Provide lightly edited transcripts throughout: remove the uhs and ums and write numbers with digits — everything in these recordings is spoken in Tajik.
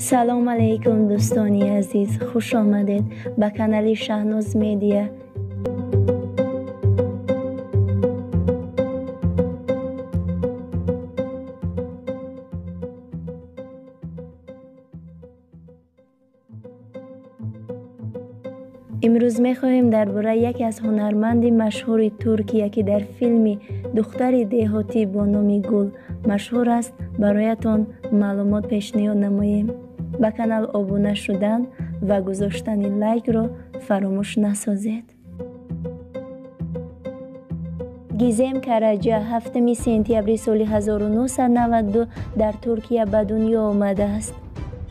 Салом алейкум, дӯстони азиз, хуш омадед ба канали Шаҳноз Медиа. Имрӯз мехоҳем дар бораи яке аз ҳунарманди машҳури Туркия, ки дар филми «Духтари деҳотӣ» бо номи Гул машҳур аст, бароятон маълумот пешниҳод намоем. Ба канал обуна шудан ва гузоштани лайкро фаромӯш насозед. Гизем Караҷа 7 сентябри соли 1992 дар Туркия ба дунё омадааст.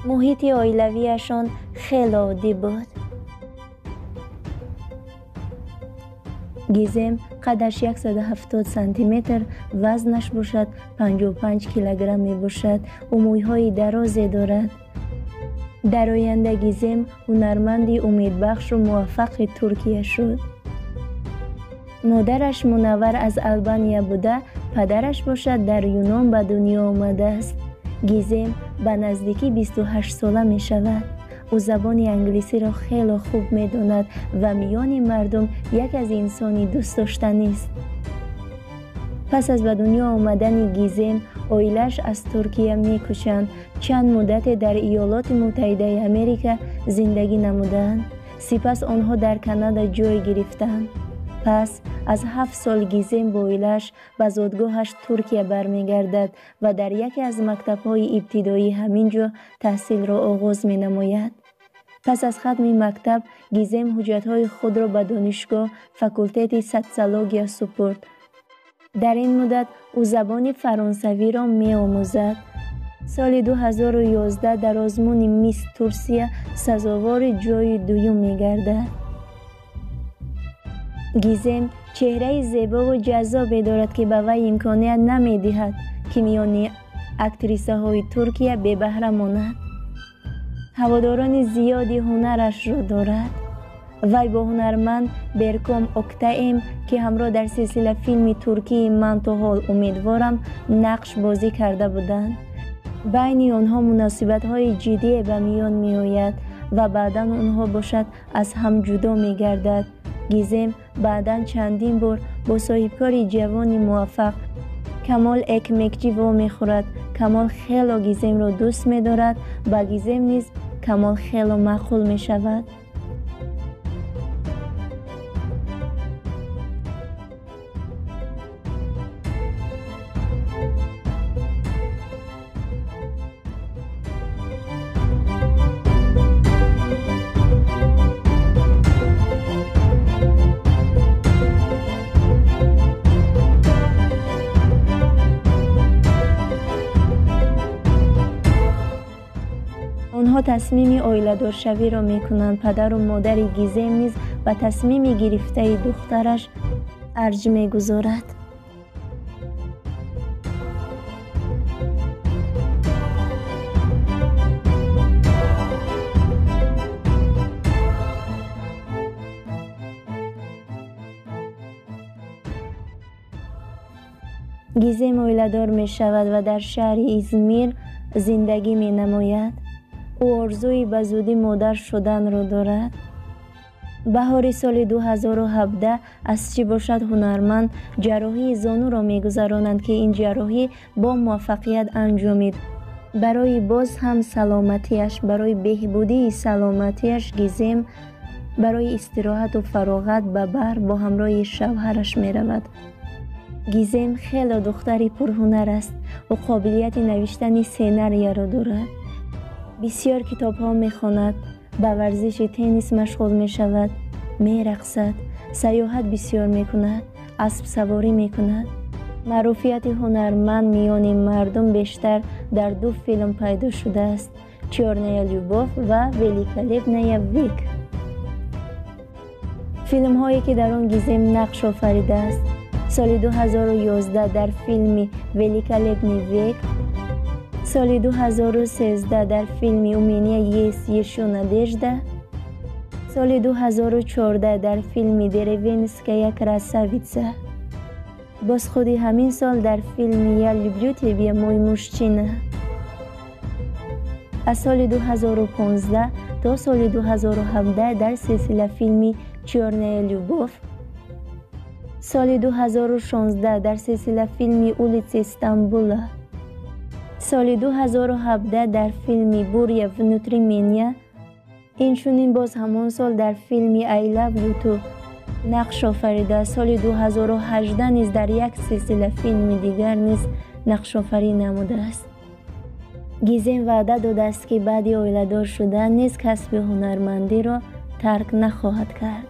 Муҳити оилавиашон хеле оддӣ буд. Гизем қадаш 170 сантиметр, вазнаш бошад 55 килограмм мебошад. Ӯ мӯйҳои дарозе дорад. Дар оянда Гизем ҳунарманди умедбахшу муваффақи Туркия шуд. Модараш Мунаввар аз Албания буда, падараш бошад дар Юнон ба дунё омадааст. Гизем ба наздикӣ 28 сола мешавад. Ӯ забони англисиро хеле хуб медонад ва миёни мардум яке аз инсони дӯстдоштанист. Пас аз ба дунё омадани Гизем, оилааш аз Туркия мекӯчанд. Чанд муддате дар Иёлоти Муттаҳидаи Америка зиндагӣ намуданд. Сипас онҳо дар Канада ҷой гирифтанд. Пас аз 7 сол Гизем бо оилааш ба зодгоҳаш Туркия бармегардад ва дар яке аз мактабҳои ибтидоӣ ҳамин ҷо таҳсилро оғоз менамояд. Пас аз хатми мактаб Гизем ҳуҷҷатҳои худро ба донишгоҳ факултети социология супурд. Дар ин муддат ӯ забони фаронсавиро меомӯзад. Соли 2011 дар озмуни Мисс Турсия сазовори ҷойи дуюм мегардад. Гизем чеҳраи зебову ҷаззобе дорад, ки ба вай имконият намедиҳад, ки миёни актрисаҳои Туркия бебаҳра монад. Ҳаводорони зиёди ҳунарашро дорад. Вай бо ҳунарманд Берком Октаем, ки ҳамроҳ дар силсила филми туркии «Ман то ҳол умедворам» нақш бозӣ карда буданд. Байни онҳо муносибатҳои ҷиддие ба миён меояд ва баъдан онҳо бошад аз ҳам ҷудо мегардад. Гизем баъдан чандин бор бо соҳибкори ҷавони муваффақ Камол Экмекчи вомехӯрад. Камол хело Гиземро дӯст медорад, ба Гизем низ Камол хело маъқул мешавад. Онҳо тасмими оиладоршавиро мекунанд. Падару модари Гизем низ ба тасмими гирифтаи духтараш арҷ мегузорад. Гизем оиладор мешавад ва дар шаҳри Измир зиндагӣ менамояд. Ӯ орзуи ба зудӣ модар шуданро дорад. Баҳори соли 2017 аз чӣ бошад ҳунарманд ҷарроҳии зонуро мегузаронанд, ки ин ҷарроҳӣ бо муваффақият анҷомид. Барои боз ҳам саломатиаш, барои беҳбудии саломатиаш Гизем барои истироҳату фароғат ба баҳр бо ҳамроҳи шавҳараш меравад. Гизем хеле духтари пурҳунар аст. Ӯ қобилияти навиштани сценарияро дорад. Бисёр китобҳо мехонад, ба варзиши теннис машғул мешавад, мерақсад, сайёҳат бисёр мекунад, аспсаворӣ мекунад. Маъруфияти ҳунарманд миёни мардум бештар дар ду филм пайдо шудааст: «Чёрная любовь» ва «Великолепная век». Филмҳое ки дар он Гизем нақш офаридааст: соли 2011 дар филми «Великолепный век», соли 2013 дар филми «У меня есть ещё надежда», соли 2014 дар филми «Деревенская красавица». Боз худи ҳамин сол дар филми «Я люблю тебя, мой мужчина». Аз соли 2015 то соли 2017 дар силсилафилми «Чёрная любовь», соли 2016 дар силсилафилми «Улицы Стамбула», соли 2017 дар филми «Буря внутри меня», инчунин боз ҳамон сол дар филми «I Love You Too» нақш офарида. Соли 2018 низ дар як силсила филми дигар низ нақшофарӣ намудааст. Гизем ваъда додааст, ки баъди оиладор шудан низ касби ҳунармандиро тарк нахоҳад кард.